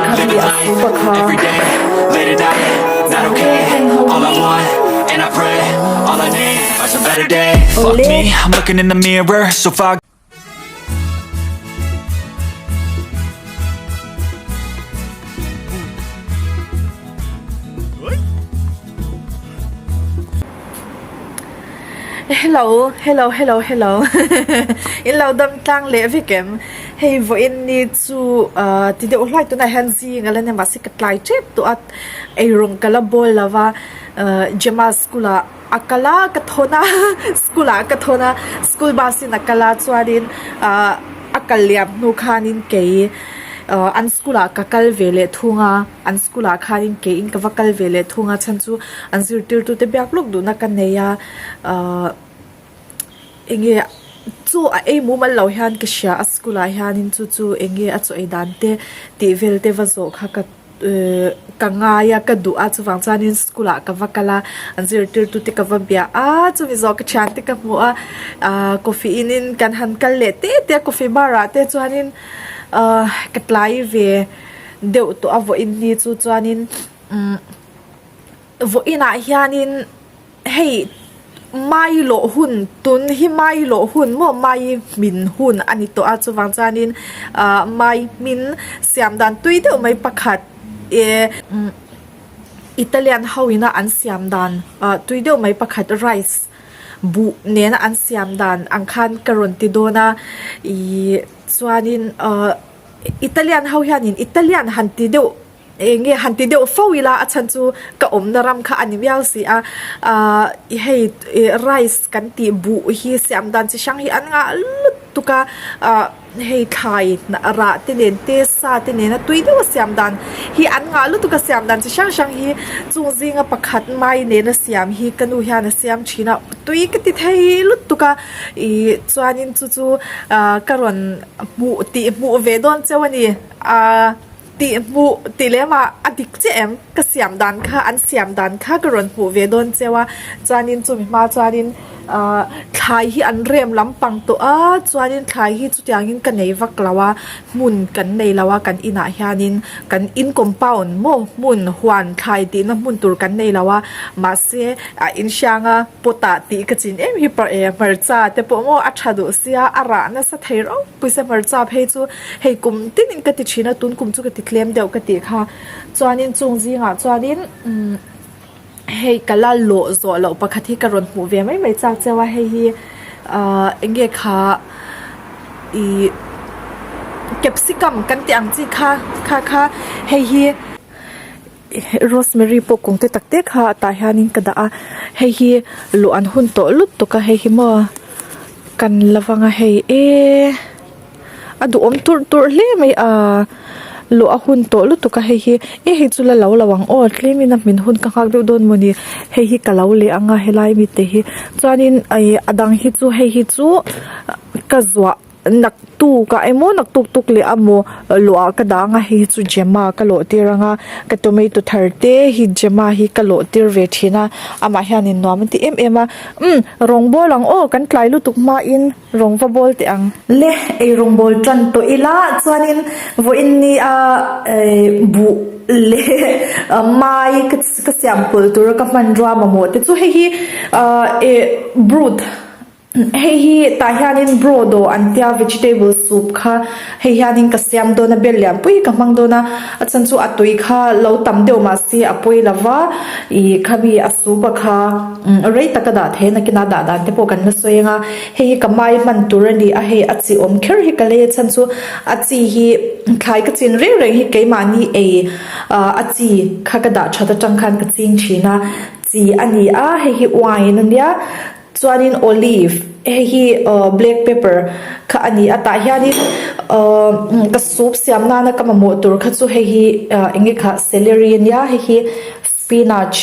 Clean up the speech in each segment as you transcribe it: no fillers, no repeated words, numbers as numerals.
kha mi Living a life soup a kha every day, late at night, not okay. heng ho All I hi want, and I pray, all I need are some better days. Fuck Awle. me, I'm looking in the mirror, so far. Hello hello hello hello in lo dam tlang leh vek em hei vawiin ni chu ah ti deuh hlai tunah hian zing a la ni mahse ka tlai tep tawh a eirawng ka la bawl lo va ah Gemma school ah a kal a ka thawn a school ah ka thawn a school bus in a kal a chuanin ah a kal liam hnu khanin kei ah an school ah ka kal ve leh thung a an school ah khanin kei in ka va kal ve leh thung a chhan chu an zirtirtu te biak lawk duhna ka nei a ah eng nge chu a ei mumal lo hian ka hria a school ah hianin chu chu eng nge a chaw ei dan te tih vel te va zawh kha ka ka ngai a ka duh a chuvang chuanin school ah ka va kal a an zirtirtu te ka va bia a chumi zawh ka thian te ka hmu a ahh coffee in in kan han kal leh te te a coffee bar ah te chuanin ahh ka tlai ve deuh tawh a vawiin ni chu chuanin umm vawiin ah hianin. Hei mai lawh hun tun hi mai lawh hun maw mai hmin hun a ni tawh a chuvang chuanin ah mai hmin siam dan tui deuh mai pakhat eh Italian ho ina an siam dan ah tui deuh mai pakhat rice buh nena an siam dan ang khan ka rawn ti dawn a ihh chuanin ah Italian ho hianin Italian han ti deuh. Eng nge han ti deuh fo ila a chhan chu ka awmna ram kha a ni viau si a, ahh hei rice kan tih buh hi siam dan chi hrang hi an ngah lutuk a, ahh hei thlai rah te nen te sa te nena tui deuha siam dan hi an ngah lutuk a siam dan chi hrang hrang hi chung zinga pakhat mai nena siam hi ka nu hian a siam thin a tui ka ti thei lutuk a ih chuanin chu chu ahh ka rawn hmuh tih hmuh ve dawn cheu a ni ahh. Tih hmuh tih lem ah a dik chiah em? Ka siam dan kha an siam dan kha ka rawn hmuh ve dawn cheu a, chuanin chumi hma chuanin ahh thlai hi an rem lampang tawh a, chuanin thlai hi chutiangin ka nei vak lo a, hmun kan nei lo a kan inah hianin kan in compound maw hmun huan thlai tihna hmun tur kan nei lo a, mahse a inhriang a pot ah tih ka chin em hi hmarcha te pawh maw a tha duh sia a rah nasa thei rau pawisa hmarcha phei chu. Hei kum tin in ka ti thin a, tun kum chu ka ti tlem deuh ka tih kha. Chuanin chung zingah chuanin umm hei ka la lawh zawh loh pakhat hi ka rawn hmuh ve mai mai chak cheu a, hei hi ahh eng nge kha ih capsicum kan tih ang chi kha kha kha hei hi rosemary pawh kung te tak te kha tah hianin ka dah a, hei hi luh an hun tawh lutuk a hei hi maw kan la vang a hei eee. A duhawm turh turh hle mai a luah a hun tawh lutuk a hei hi e hei chu la lo lo ang aw tlemin a hmin hun ka nghak deuh dawn mawni hei hi ka lo leh ang a helai mi te hi chuanin ih a dang hi chu hei hi chu ka zuah naktuk ah emaw naktuk tuk leh amaw luah ka dah ang a hei hi chu Gemma ka lawh tir ang a ka tomato thar te hi Gemma hi ka lawh tir ve thin a amah hianin nuam a ti em em a umm rawng bawl ang aw kan tlai lutuk hmain. Rawng va bawl teh ang. Le, ei rawng bawl tan tawh ila chuanin vawiin ni a buh leh mai ka siam pawlh tura ka hmanrua mamawh te chu hei hi broth hei hi tah hianin brodo an tia vegetable soup kha hei hianin ka siam dawn a bel lian pui hi ka hmang dawn a a chhan chu a tui kha lo tam deuh mahse a pawi lova ih khami a soup a kha. Rei taka dah thei a nakinah dah dan te pawh kan la sawi ang a, hei hi ka mai hman tur a ni a, hei a chi awm kher hi ka lei a chhan chu a chi hi thlai ka chin reng reng hi keimahni ei ah a chi kha ka dah that atang khan ka ching thin a, chi a ni a, hei hi wine a nia chuanin olive hei hi ah black pepper kha a ni a, tah hianin ah ka soup siam nana ka mamawh tur kha chu hei hi ah eng nge kha celery a nia, hei hi spinach.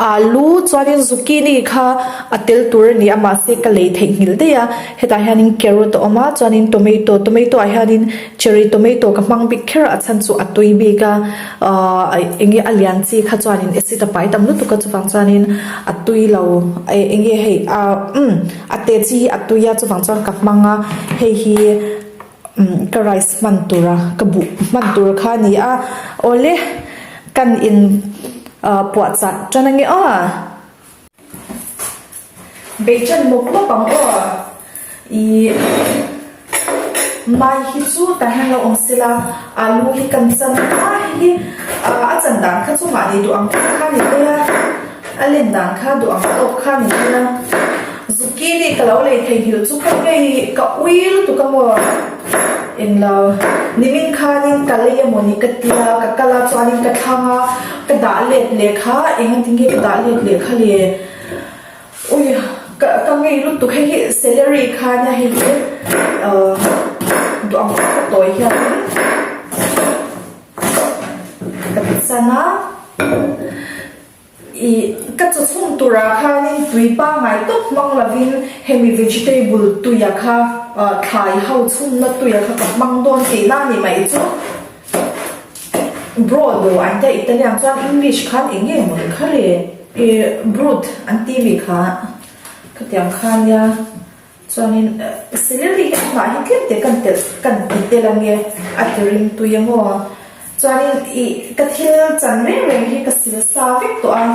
Alu chuanin zucchini kha a tel tur a ni a mahse ka lei theihnghilh daih a hetah hianin carrot a awm a chuanin tomato tomato ah hianin cherry tomato ka hmang bik kher a a chhan chu a tui bik a ahh eng nge a lian chi kha chuanin acid a pai tam lutuk a chuvang chuanin a tui lo eng nge hei ah umm a te chi hi a tui a chuvang chuan ka hmang a hei hi. Ka rice hman tura ka buh hman tur kha a ni a awle kan in puah chah tan ange aw bei tan mawp mawp ang aw ih mai hi chu tah hian lo awm sela alu hi kan chan a hei hi a chan dan kha chu mahni duh ang tawk kha a ni mai a a len dan kha duh ang tawk kha a ni mai a. Zucchini ka lo lei theihnghilh chu ka ngei ka ui lutuk a maw? Englo nimin khanin ka lei emawni ka tia ka kal a chuanin ka thlang a ka dah let leh kha engati nge ka dah let leh kha le ui ka ka ngei lutuk hei hi celery kha nia hei hi ahh duh ang ka tawi hianin ka chan a. Ih, ka chaw chhung turah khanin tui pangngai tawp hmang lovin hemi vegetable tuia kha thlai ho chhungna tuia kha ka hmang dawn tihna a ni mai chu. Brodo an tia Italian chuan English khan eng nge maw ni kha le? Ih, brut an ti mi kha khatiang kha nia. Chuanin celery hi a hnah hi tlem te kan telh kan ti tel ange a ti ring tui ang aw. Chuanin ih ka thil chan reng reng hi ka sil sa vek tawh a,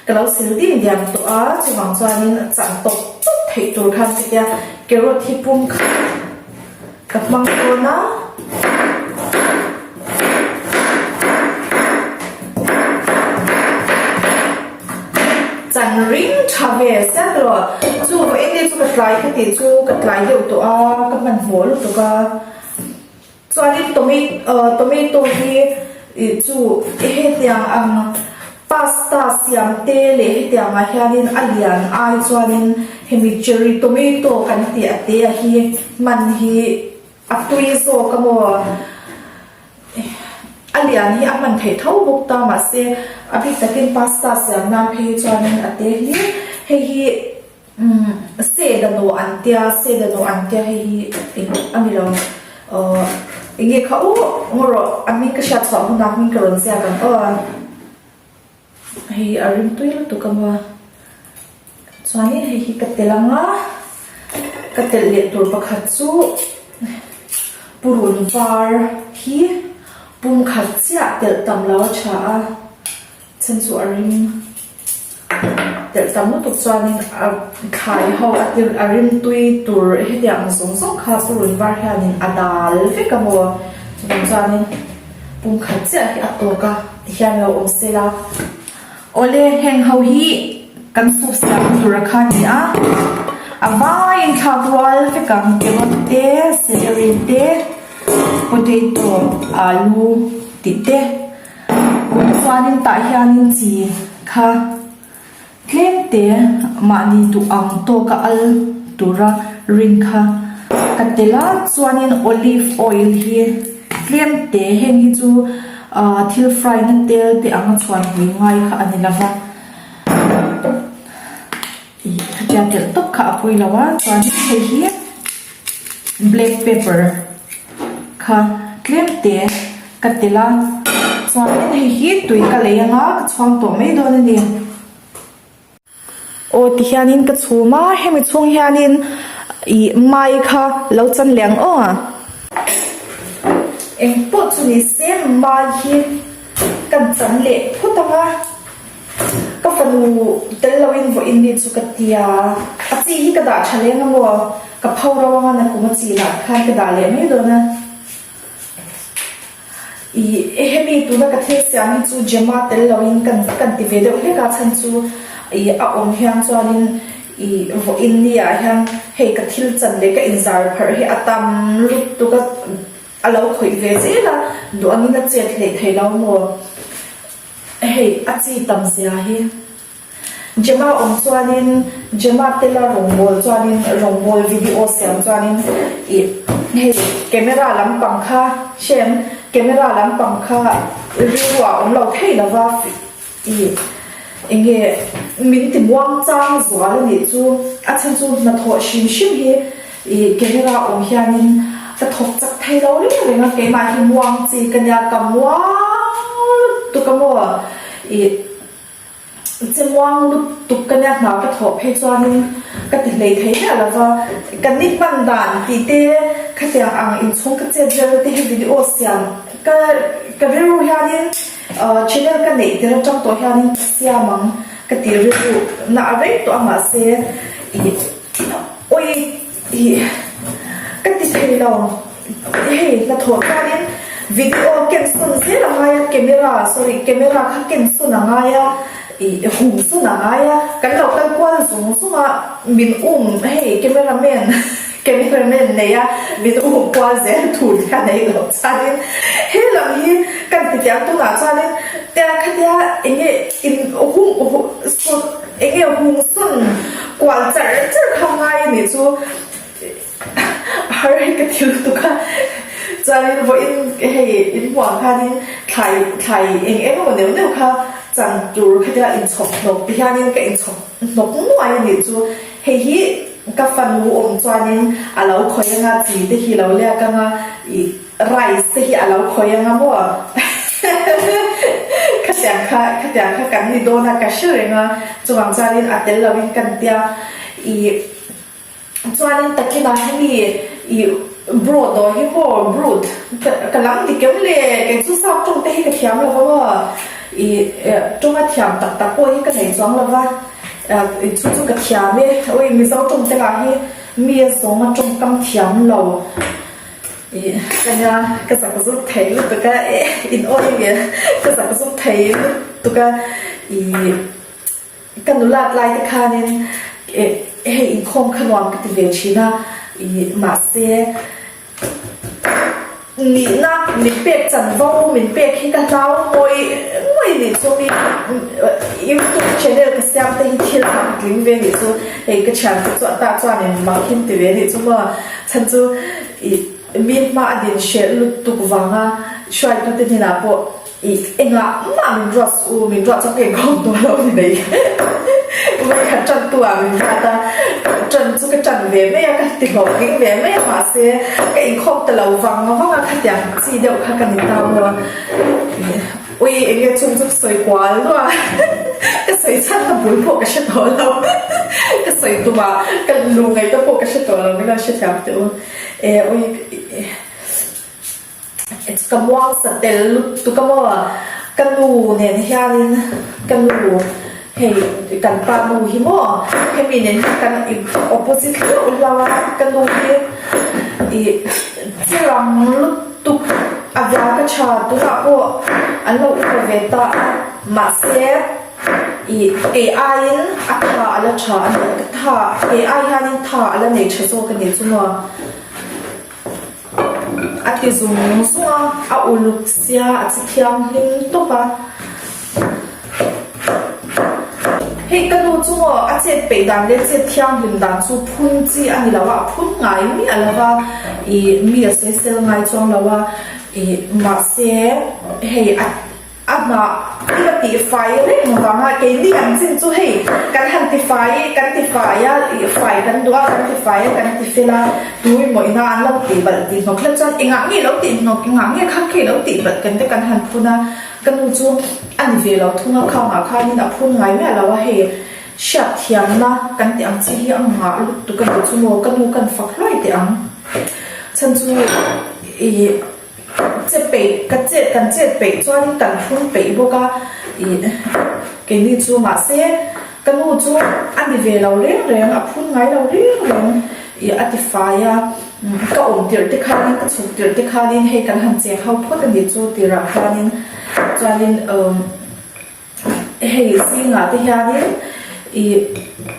ka lo sil ding diam tawh a, chuvang chuanin chan tawp tawp theih tur khan ka tia carrot hi pum khat ka hmang dawn a. Chan ring tha ve sia ka lo. Chu vawiin ni chu ka tlai ka tih chu ka tlai deuh tawh a, ka hmanhmawh lutuk a. Chuanin tomato hi ih chu hetiang ang pasta siam te leh hetiang ah hianin a lian ai chuanin hemi cherry tomato kan tih a te a hi hman hi a tui zawk a maw a lian hi a hman theih tho bawk ta mahse a bik takin pasta siam nan phei hi chuanin a te hlir hei hi. Umm sedano an tia sedano an tia hei hi eng a ni lo aww eng nge kha uh ngaw rawh a hming ka hriat chhuah hunah hming ka rawn ziak ang aw hei a rim tui lutuk a maw chuanin hei hi ka tel ang a ka telh leh tur pakhat chu purun var hi pum khat chiah telh tam lo a tha a. Chhan chu a rim telh tam lutuk chuanin a thlai ho a tir a rim tui tur hetiang ang zawng zawng kha purun var hianin a dal vek a maw chuvang chuanin pum khat chiah hi a tawk a tihian lo awm sela awle heng ho hi kan soup siam tur a kha a ni a a vaiin thlak rual vek ang carrot te celery te potato alu tih te. Chuanin tah hianin chi kha tlem te mahni duh ang tawka al tura ring kha ka tel a chuanin olive oil hi tlem te heng hi chu ah thil fry na tel te anga chhuan pui ngai kha a ni lova ih khatia telh tawp kha a pawi lo a chuanin hei hi black pepper kha tlem te ka tel a chuanin hei hi tui ka lei anga ka chhuang tawh mai dawn a ni. Aw ti hianin ka chhum a hemi chhung hianin ih mai kha lo chan leh ang aw. Engpawh chu ni se mai hi kan chan leh phut ang a. Ka fanu tel loin vawiin mi chu ka ti a, a chi hi ka dah tha leng a maw? Ka pho ro anga nakum a chi lah khan ka dah leh mai dawn a. Ih hemi tuna ka thil siam hi chu Gemma tel loin kan kan ti ve deuh hlek a chhan chu ih a awm hian chuanin ih vawiin ni ah hian hei ka thil chan leh ka inzar pharh hi a tam lutuk a, a lo khawih ve zel a, duh angin a chet hleih thei lo maw? Hei a chi tam zia hi. Gemma awm chuanin Gemma tela rawngbâwl chuanin rawngbâwl video siam chuanin ih hei camera lampang kha hrem camera lampang kha rilru ah awm lo thei lova ih eng nge min ti muang chang zual a nih chu a chhan chu hnathawh hrim hrim hi ih camera awm hianin ka thawk chak thei lo reng reng a keimah hi muang chi ka nia ka muang lutuk a maw ih. Che muang lutuk ka nia hna ka thawh phei chuanin ka ti hlei thei miah lo va, ka ni hman dan tih te khatiang ang inchhung ka chet vel te hi video siam ka ka rilru hianin channel ka neih tir atang tawh hianin ka siam ang ka tih rilru na a rei tawh a mahse ih awi ih ka ti thei lo. Hei hnathawh chuanin video ken sawn zel a ngai a, camera sorry camera kha ken sawn a ngai a, ih hum sawn a ngai a, kan lo kal kual zung zung a, min um hei camera man camera man nei a min um kual zel tur te a nei loh chuanin he lam hi kan ti tiang tunah chuanin tia khatia eng nge in hum sawn eng nge hum sawn kual char char kha ngai a nih chu. Har hi ka thil tuk a, chuanin vawiin hei inhmuang khanin thlai thlai eng eng emaw neuh neuh kha chan tur khatia inchhawp hnawk ti hianin ka inchhawp hnawk nuai a nih chu. Hei hi ka fanu awm chuanin a lo khawi anga chi te hi lo liak anga ih rice te hi a lo khawi anga maw khatiang kha khatiang kha kan ni dawn a ka hre reng a, chuvang chuanin a tel loin kan tia ih. Chuanin takinah hemi ih broad daw hi maw brut ka lam dik em le kei chu sap tawng te hi ka thiam lo va maw ih tawnga thiam tak tak pawh hi ka nei chuang lo va chu chu ka thiam e ui mizo tawng te lah hi mi a zawnga tawngkam thiam lo ih ka nia ka zak zuk thei lutuk a in awi nge ka zak zuk thei lutuk a ih. Ka nulat lai te khanin hei inkhawm kha nuam ka ti ve thin a, ih mahse nihna min pek chanvo min pek hi ka hlau ngawi ngawi nih chu mi youtube channel ka siam te hi thil mak tling ve nih chu hei ka thian te chu ata chuanin mak him ti ve nih chu maw chhan chu ih mi hma a din hreh lutuk vanga hruaitute hnenah pawh Ih, engah mah min ruat suh u, min ruat chuan ka inkhawm tawh lo ni mai. Vawikhat tan tu ah min ruat a, tan chu ka tan ve mai a, ka ti hlawhtling ve mai a, mahse ka inkhawm ta lo vang vang a, khatiang chi deuh kha ka ni ta maw. Ui, enge chung chu ka sawi kual luah a, ka sawi chhan na bul pawh ka hre tawh lo, ka sawi tum ah ka lu ngaihna pawh ka hre tawh lo, min lo hrethiam teh u. E, ui. Ka muang sa tel lutuk a maw? Ka nu nen hianin ka nu hei kan pa nu hi maw hemi nen hian kan in opposite hlauh hlauh a, ka nu hi ih chirang lutuk a vial ka tha tunah pawh an lo upa ve ta a mahse ih kei aiin a tha a la tha a ni ka tha kei ai hianin tha a la nei tha zawk a ni chu maw. A ti zung zung a, a uluk sia a chi thianghlim tawp a. Hei ka nu chu maw a chet peih dan leh chet thianghlim dan chu phun chi a ni lo a, a phun ngai miah lo va, ih mi a sawisel ngai chuang lo a, ih mahse hei a. A hnah i la tihfai reng vang a, keini ang chin chu hei kan han tifai i kan tifai a, ih fai kan duh a, kan tifai a, kan tifel a, tui maw ina an lo tih balh tih hnawk hlek chuan engah nge lo tih hnawk, engah nge kha khi lo tih balh kan te kan han phun a, ka nu chu a ni ve lo thung a, khangah khanin a phun ngai miah lo a, hei hriat thiamna kan tih ang chi hi a ngah lutuk a ni chu maw, ka nu kan fak hluai teh ang chhan chu ih. Che peih, ka chet kan chet peih chuanin kan phun peih bawk a, ih keini chu mahse ka nu chu a ni ve lo reng reng, a phun ngai lo reng reng ih a ti fai a, ka awm tirh te khanin ka chhuk tirh te khanin hei kan han cheng ho phawt a nih chu tirah khanin chuanin umm. Hei zingah te hianin ih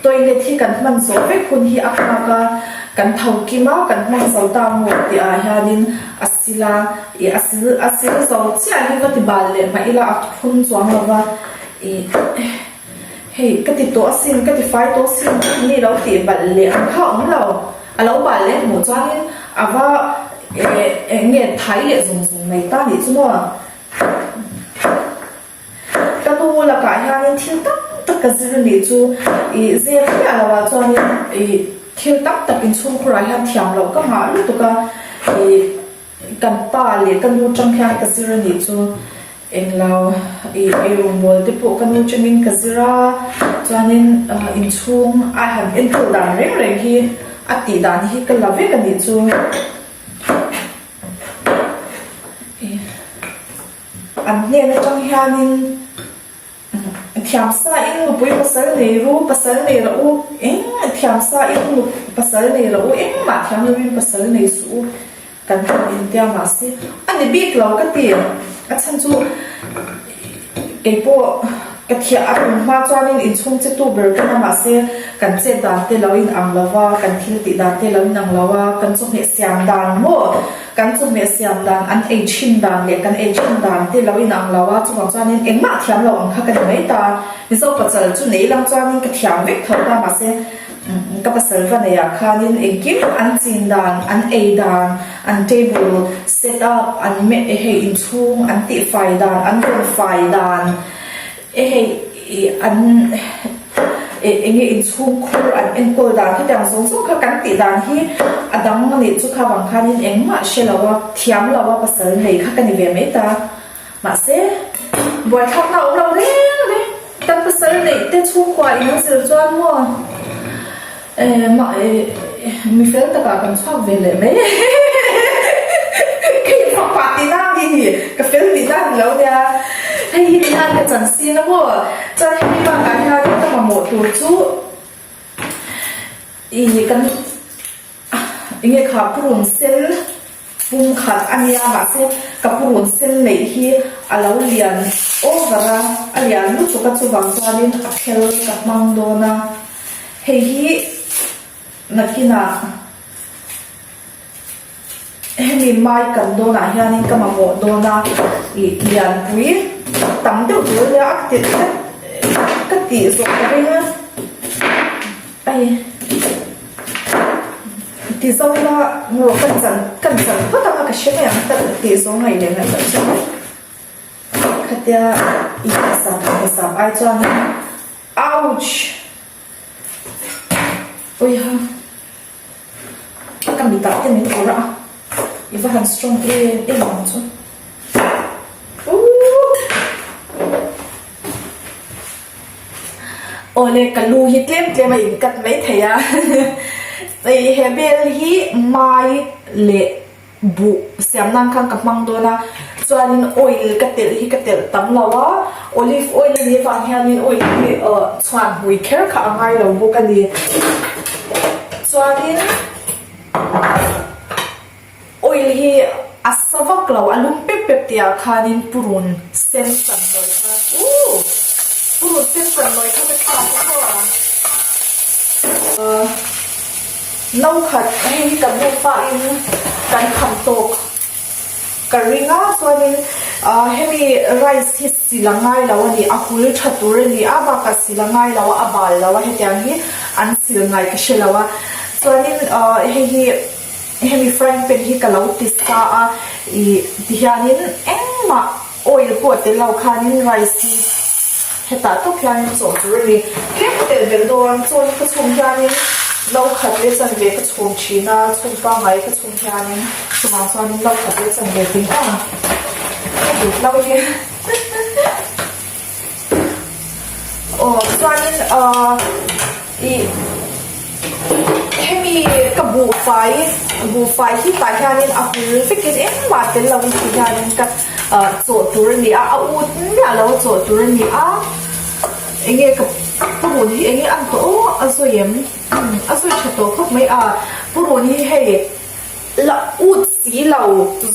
toilet hi kan hman zawh vek hun hi a nghak a, kan tho kim a, kan hman zo ta maw tih ah hianin a sil a, ih a sil a sil zo chiah hi va ti bal leh mah ila a phun chuang lo va, ih hei ka ti tawh asin ka ti fai tawh asin ni lo tih balh leh ang kha a awm lo, a lo bal leh hmuh chuanin a va eh eng nge thai leh zung zung mai ta nih chu maw. Ka nu lakah hianin thil tam tak ka zir nih chu ih zep miah lo ah chuanin ih thil tam tak inchhungkhurah hian thiam loh ka nghah lutuk a, ih kan pa leh ka nu tang hian ka zir a nih chu. Englo ih eirawngbawl te pawh ka nu changin ka zir a, chuanin inchhung a han enkawl dan reng reng hi a tih dan hi ka la vek a nih chu. An hnen atang hianin thiamsa in nupui pasal nei ru, pasal nei rawh u, eng thiamsa in pasal nei rawh u, engmah thiam lovin pasal nei suh u. Kan han intia mahse a ni bik lo ka ti. A chhan chu keipawh ka thiah a tum hma chuanin inchhung che tu ber ka na mahse kan chet dan te lo in ang lo va, kan thil tih dan te lo in ang lo a, kan chawhmeh siam dan maw kan chawhmeh siam dan an ei thin dan leh kan ei thin dan te lo in ang lo a, chuvang chuanin engmah thiam lo ang kha ka ni mai ta. Mizo pachal chu nei lang chuanin ka thiam vek tho ta mahse Ka pasal va neih ah khanin engkim an chin dan, an ei dan, an table set up, an hei inchhung an tihfai dan, an rawn fai dan, hei an eng nge inchhung khur an enkawl dan hetiang zawng zawng kha kan tih dan hi a dang a nih chu kha vang khanin engmah hre lo a, thiam lo a pasal nei kha ka ni ve mai ta. Mahse, buaithlakna a awm lo reng reng. Kan pasal neih te chhungkua in an zir chuan maw mah mi fel takah kan chhuak ve leh mai. Ka infak pah tihna a ni hi, ka fel tihna a ni lo nia. Hei hi tihian ka chan sin a maw? Chuan hemi bakah hian ka mamawh tur chu ih kan. Enge kha purun sen pum khat a nia mahse ka purun sen neih hi a lo lian over a, a lian lutuk a chuvang chuanin a phel ka hmang dawn a, hei hi nakinah hemi mai kan dawnah hianin ka mamawh dawn a ih lianpui tam deuh tur a nia a ka ti ka tih zawh ka ring a. Ai ti zo ila maw kan chan kan chan phawt anga ka hre mai ang ka tih zawng ngaih leh ngaih loh chuan khatia i hmasap hmasap ai chuan ouch awiha ka mitah te min awrh a i va han strong em em ang chu ooh. Awle ka lu hi tlem tlem a in cut mai thei a hei he bel hi mai leh buh siam nan khan ka hmang dawn a chuanin oil ka telh hi ka telh tam lo a olive oil a nih avang hianin oil hi ah chhuan hmui kher kha a ngai lo bawk a ni chuanin. Oil hi a sa vak lo, a lum pep pep tih ah khanin purun sen chan nawi kha ooh purun sen chan nawi kha ka thlak a maw ahh no khat hei hi kan nufa in kan kham tawk ka ring a chuanin ahh hemi rice hi sil a ngai lo a ni a hul tha tur a ni a bakah sil a ngai lo a a bal lo a hetiang hi an sil ngai ka hre lo a chuanin ahh hei hi. Hemi frying pan hi ka lo ti sa a, ih tihianin engmah oil pawh a tel lo khanin rice hi hetah tawp hianin chawh tur a ni. Tlem ka telh belh dawn, chaw hi ka chhum hianin no khat leh chanve ka chhum thin a, chhum pangngai ka chhum hianin chuvang chuanin no khat leh chanve ting ang ka but lo hi. Aw chuanin ahh ih hemi ka buhfai buhfai hi tah hianin a hul vekin engmah tel lovin ti hianin ka ah chawh tur a ni a a ut miah lo a chawh tur a ni a enge ka purun hi enge a ni tawh aw a zawi em a zawi tha tawh khawp mai a purun hi hei la ut si lo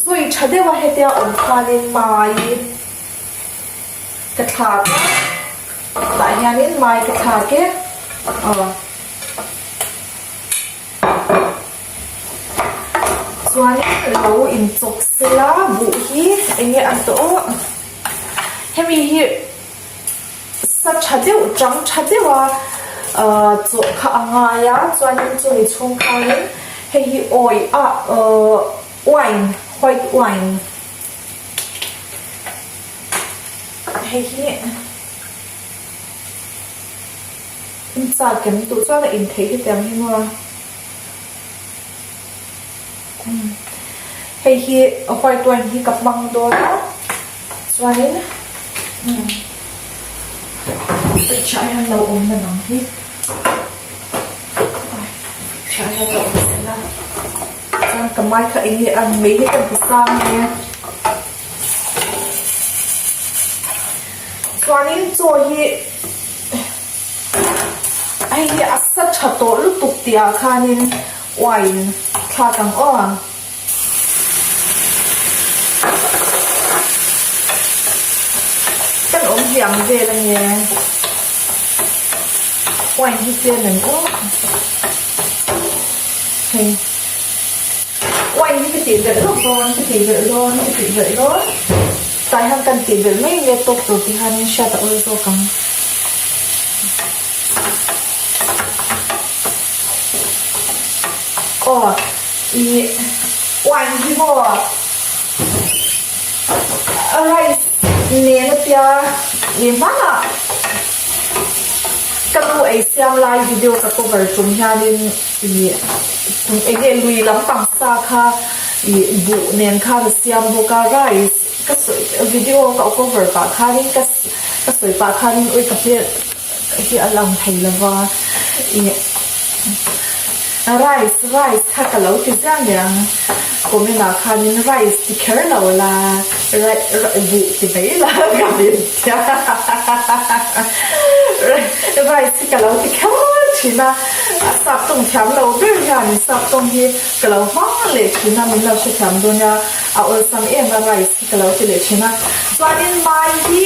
zawi tha deuh a hetia awm khanin mai. Ka thlak a, tah hianin mai ka thlak e, aw. Chuanin lo inchawp sela buh hi eng nge a tawh aw. Hemi hi sa tha deuh chang tha deuh a ahh chawh kha a ngai a, chuanin chumi chhung khanin hei hi awi a ahh wine white wine. Hei hi in chak em duh chuan a in theih hetiang hi maw hei hi white wine hi ka hmang dawn a. Chuanin umm fridge ah hian lo awm na nang hi fridge ah hian lo awm sela chuan ka mai kha eng nge a mei hi ka ti sang nge chuanin chaw hi hei hi a sa tha tawh lutuk tih ah khanin wine thlak ang aw. Kan awm hliam vel a nia wine hi tlem ang aw hei wine hi ka tih belh lawk dawn ka tih belh dawn ka tih belh dawn tah hian kan tih belh mai nge tawk tur ti hianin hriat a awl zawk ang. Aw ih wine hi maw rice nen a tia ih hmanah ka nu ei siam lai video ka cover tum hianin ih eng nge lui lampang sa kha ih buh nen khan a siam bawk a rice ka sawi video ka cover pah khanin ka ka sawi pah khanin ui ka hmel hi a lang thei lo va ih rice rice kha ka lo ti ziah mai ang comment ah khanin rice ti kher lo la buh ti mai la ka min tia rice hi ka lo ti kher thin a a sap tawng thiam lo ber hian sap tawng hi ka lo hmang leh thin a min lo hrethiam dawn a a awlsam em a rice hi ka lo ti leh thin a chuanin mai hi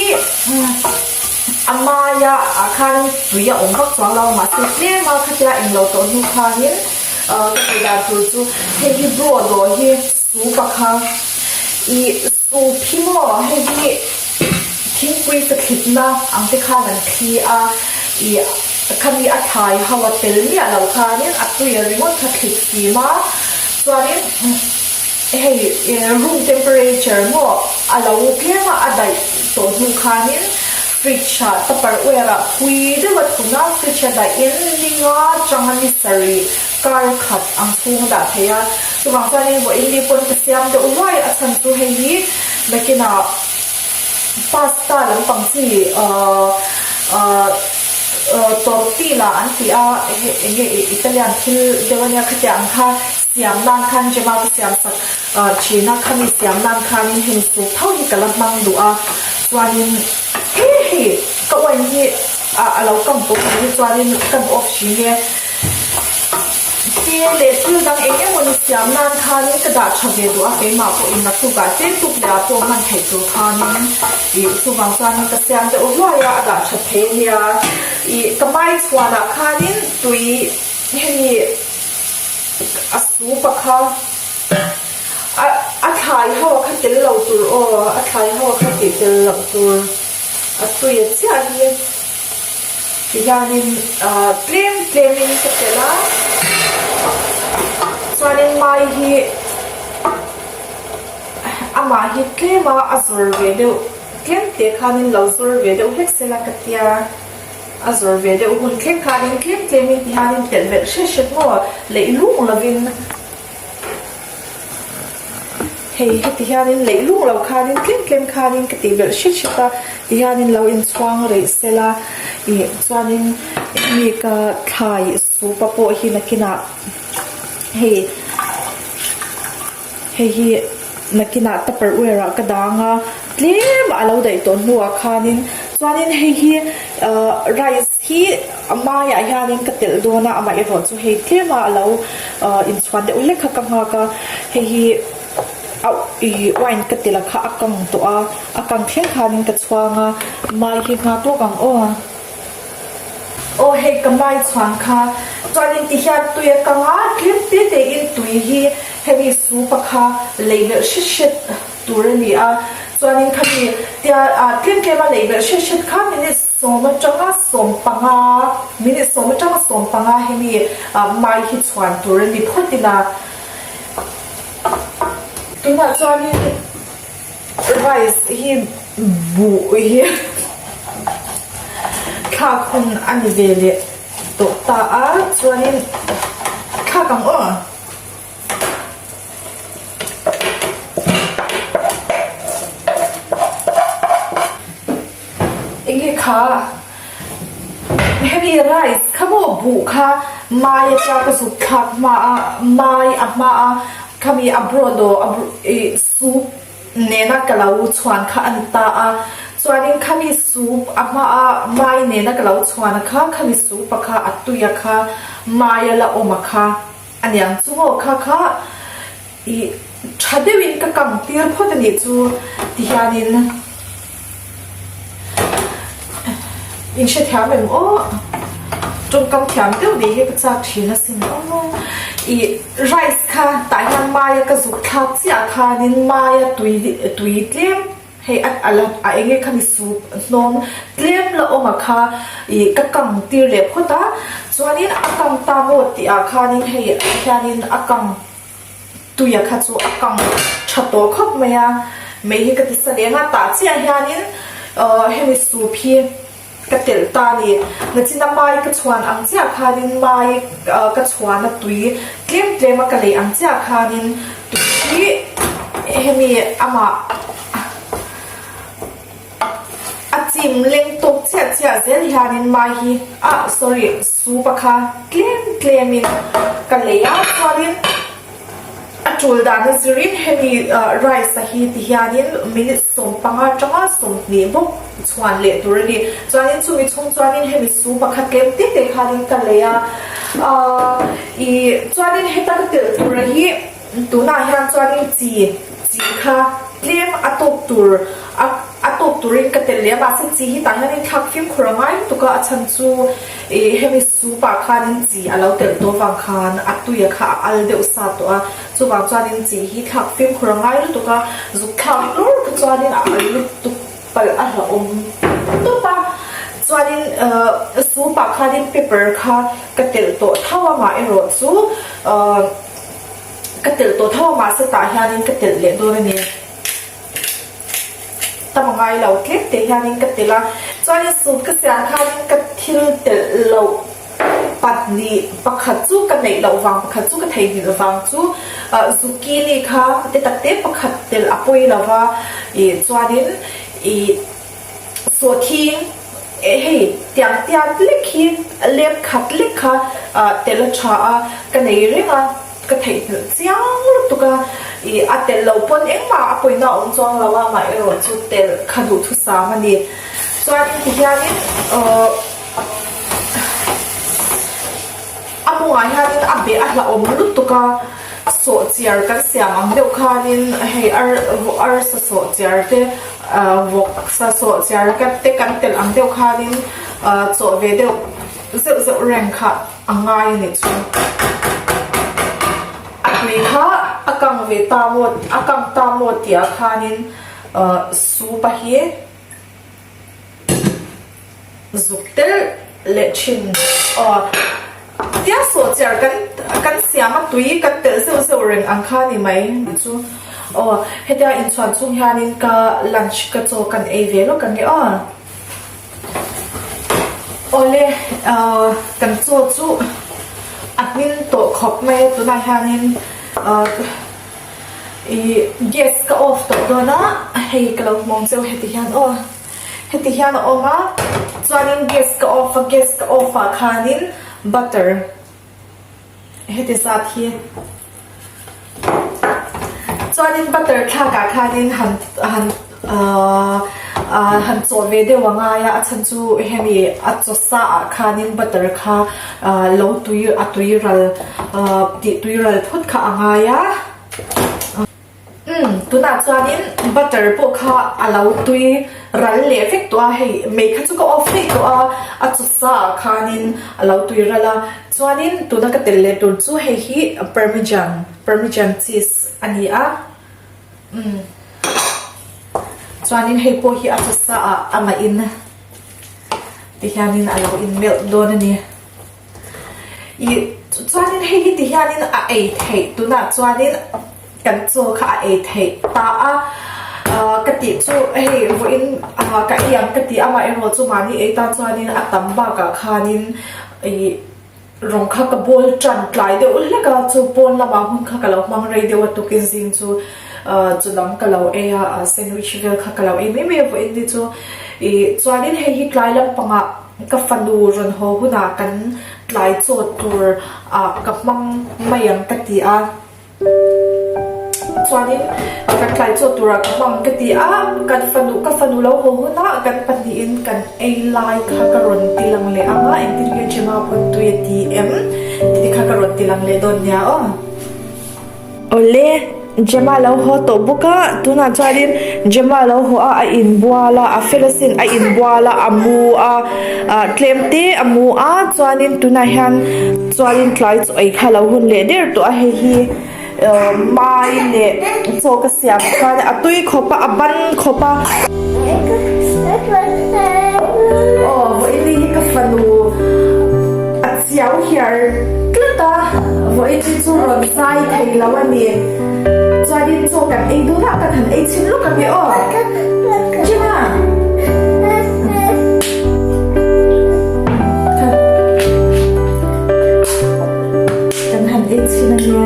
A maia ah khan tui a awm vak chuang lo mahse tlem a khatia englo tawh hnu khanin ka tih dan tur chu hei hi bro dawh hi soup a kha ih soup hi maw hei hi thingpui sathlit na ang te khan an thli a ih khami a thlai ho a tel miah lo khanin a tui a ringawt kha thlit fim a chuanin hei room temperature maw a lo tlem a a daih tawh hnu khanin fridge ah tupperware ah phui deuh a thun a, fridge a dahin ninga atanga ni sarih kar khat ang chhung a dah thei a, chuvang chuanin vawiin ni pawn ka siam deuh ruai a chhan chu hei hi nakinah pasta lampang chi ahh ahh tortilla an tih a eng nge Italian thil deuh ania khatiang ang kha siam nan khan Gemma ka siam sak China khami siam nan khanin hemi suk tho hi ka la hmang duh a, chuanin he hei ka wine hi a lo kam tawh mai hi chuanin kan off hri nge te leh thil dang eng emaw ni siam nan khanin ka dah tha ve duh a, keimah pawhin naktukah te tuk leh ah pawh hman theih tur khanin ih chuvang chuanin ka siam deuh ruai a, a dah tha thei ania ih ka mai chhuanah khanin tui hemi a sup a kha. A a thlai ho a kha tel lo tur aw a thlai ho a kha tih tel loh tur a tui a chiah hi ti hianin ah tlem tlemin ka telh a chuanin mai hi amah hi tlem a a zawr ve deuh tlem te khanin lo zawr ve deuh hlek sela ka tia. A zawr ve deuh hun thleng khanin tlem tlemin ti hianin telh belh hret hret maw leih lung lovin hei heti hianin leih lung lo khanin tlem tlem khanin ka tih belh hret hret a ti hianin lo inchhuang reih sela ih chuanin mi ka thlai supa pawh hi nakinah hei Hei hi nakinah tupperware ah ka dang a, tlem a lo daih tawh hnuah khanin chuanin hei hi ahh rice hi a maiah hianin ka telh dawn a, amaherawh chu hei tlem a lo ahh inchhuan deuh hlek kha ka nghak a, hei hi a ih wine ka telh a kha a kang tawh a, a kang thleng khanin ka chhuang a, mai hi nghak lawk ang aw. Aw hei ka mai chhuan kha chuanin ti hian tui a kang a, tlem te te in tui hi hemi supa kha lei belh hret hret tur a ni a, chuanin khami tia ah tlem tlem a lei belh hret hret kha minute sawm atanga sawm panga minute sawm atanga sawm panga hemi ah mai hi chhuan tur a ni phawt ina tunah chuanin Rice hi buh hi thlak hun a ni ve leh tawh ta a chuanin thlak ang aw. Kha hemi rice kha maw buh kha mai atia ka zuk thlak hma a mai a hma a khami a broth aw ih soup nena ka lo chhuan kha a ni ta a chuanin khami soup a hma a mai nena ka lo chhuan a kha khami soup a kha a tui a kha mai a la awm a kha a niang chu maw kha kha ih tha deuhin ka kang tir phawt a nih chu ti hianin. In hrethiam em aw? Tawngkam thiam deuh nih hi ka chak thin asin aw. Ih rice kha tah hian maia ka zuk thlak chiah khanin maia tui tui tlem hei a a la a eng nge khami soup hnawm tlem la awm a kha ih ka kang tir leh phawt a chuanin a kang ta maw tih ah khanin hei hianin a kang Tuia kha chu a kang tha tawh khawp mai a, mei hi ka ti sa leng a, tah chiah hianin ahh hemi soup hi ka telh ta a ni. Nachina mai ka chhuan ang chiah khanin mai ah ka chhuan a tui tlem tlem a ka lei ang chiah khanin tui hi hemi amah A chim leng tawk chiah chiah zel hianin mai hi ah sorry soup a kha tlem tlemin ka lei a chuanin a tul dan a zirin hemi rice a hi ti hianin minute 15 atanga 20 bawk chhuan leh tur a ni chuanin chumi chhung chuanin hemi soup a kha tlem te te khanin ka lei a ah ih chuanin heta ka telh tur a hi. Tunah hian chuanin chi chi kha tlem a tawk tur a a tawk turin ka telh leh a mahse chi hi tah hianin thlak fimkhur a ngai lutuk a a chhan chu ih hemi soup ah khanin chi a lo telh tawh avang khan a tui a kha a al deuh sa tawh a chuvang chuanin chi hi thlak fimkhur a ngai lutuk a zuk thlak hlur kha chuanin a al lutuk palh a hlauhawm tawp a chuanin ahh soup ah khanin pepper kha ka telh tawh tho a mah erawh chu ahh. Ka telh tawh tho a mahse tah hianin ka telh leh dawn a ni. Tam a ngai lo tlem te hianin ka telh a, chuanin soup ka siam khanin ka thil telh loh pahnih pakhat chu ka neih loh vang pakhat chu ka theihnghilh vang chu zucchini kha te tak te pakhat telh a pawi lo va ih chuanin ih Sawhthing, Eh hei, tiang tiat lek hi lem khat lek kha telh a tha a, ka nei reng a, ka theihnghilh chiang lutuk a, ih a telh loh pawn engmah a pawina a awm chuang lo a, amaherawh chu telh kha duhthusam a ni. Chuanin tihianin aww a mawngah hianin a beh a hlauhawm lutuk a, sawhchiar kan siam ang deuh khanin hei ar arsa sawhchiar te Vawk sa sawh chiar ka te kan telh ang deuh khanin chawh ve deuh zeuh zeuh reng kha a ngai a nih chu. A tui kha a kang ve ta maw a kang ta maw tih ah khanin soup a hi zuk telh leh thin aw. Tia sawh chiar kan kan siam a tui kan telh zeuh zeuh reng ang kha ni mai chu aw hetia inchhuan chung hianin ka lunch ka chaw kan ei ve lawk ang e aw. Awle ah kan chaw chu a hmin tawh khawp mai a tunah hianin ah ih gas ka off tawh dawn a hei ka lo hmawng cheu heti hian aw. Heti hian a awm a, chuanin gas ka off a, gas ka off ah khanin butter heti zat hi chuanin butter thlak ah khanin han han ahh ah han chawh ve deuh a ngai a, a chhan chu hemi a chaw sa ah khanin butter kha ah lo tui a tui ral ah tih tui ral phawt kha a ngai a. Umm tunah chuanin butter pawh kha a lo tui ral leh vek tawh a hei mei kha chu ka off daih tawh a a chaw sa ah khanin a lo tui ral a chuanin tuna ka telh leh tur chu hei hi parmesan parmesan cheese a ni a umm chuanin hei pawh hi a chaw sa ah amah in ti hianin a lo in melt dawn a ni. Ih chuanin hei hi ti hianin a ei theih tunah chuanin kan chaw kha a ei theih ta a ah ka tih chu hei vawiin ah ka ei ang ka ti a amaherawh chu mahni ei tan chuanin a tam bakah khanin ih rawng kha ka bawl tan tlai deuh hlek a chu pawn lamah hun kha ka lo hmang rei deuh a tukin zing chu. Chu lam ka lo ei a, sandwich vel kha ka lo ei mai mai a vawiin ni chu. Ih chuanin hei hi tlai lampangah ka fanu rawn haw hunah kan tlai chaw tur ah ka hmang mai ang ka ti a. Chuanin kan tlai chaw turah ka hmang ka ti a, kan fanu ka fanu lo haw hunah kan pahnihin kan ei lai kha ka rawn ti lang leh ang a, engtin nge Gemma pawn tui a ti em tih kha ka rawn ti lang leh dawn nia aw. Awle, Gemma lo haw tawh bawk a, tunah chuanin Gemma lo haw a, a inbual a, a fel asin a inbual a, a mu a, ah tlem te a mu a, chuanin tunah hian chuanin tlai chaw ei kha lo hun leh der tawh a, hei hi mai leh chaw ka siam chuan a tui khawp a, a ban khawp a. Aw vawiin hi ka fanu a chiau hiar tlat a, vawiin hi chu rawn zai thei lo a ni. Chuanin chaw kan ei dun a, kan han ei chhin lawk ang e aw. Gemma. Kan han ei chhin a nia.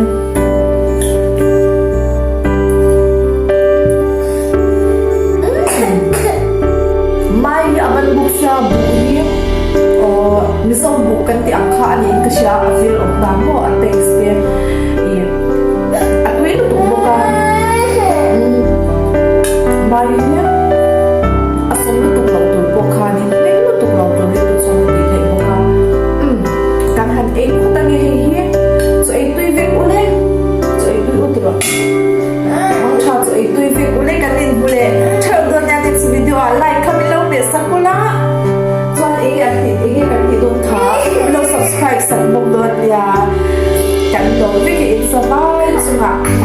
Mai hi a ban bawk sia buh hi aw Mizo buh kan tih ang kha a niin ka hria a vel awm dan maw a taste te ih a tui lutuk bawk a mai hi a sawm lutuk loh tur pawh khanin hming lutuk lo tur hi chu chuan a tih theih bawk a umm kan han ei phawt a nge hei hi chaw ei tui vek ule chaw ei tui u ti rawh mang tha chaw ei tui vek ule kan inhmu leh theuh dawn nia next video ah like kha min lo hmeh sak ula chuan enge an tih enge kan tih dawn kha min lo subscribe sak bawk dawn nia kan lawm vek e in sa vai chungah.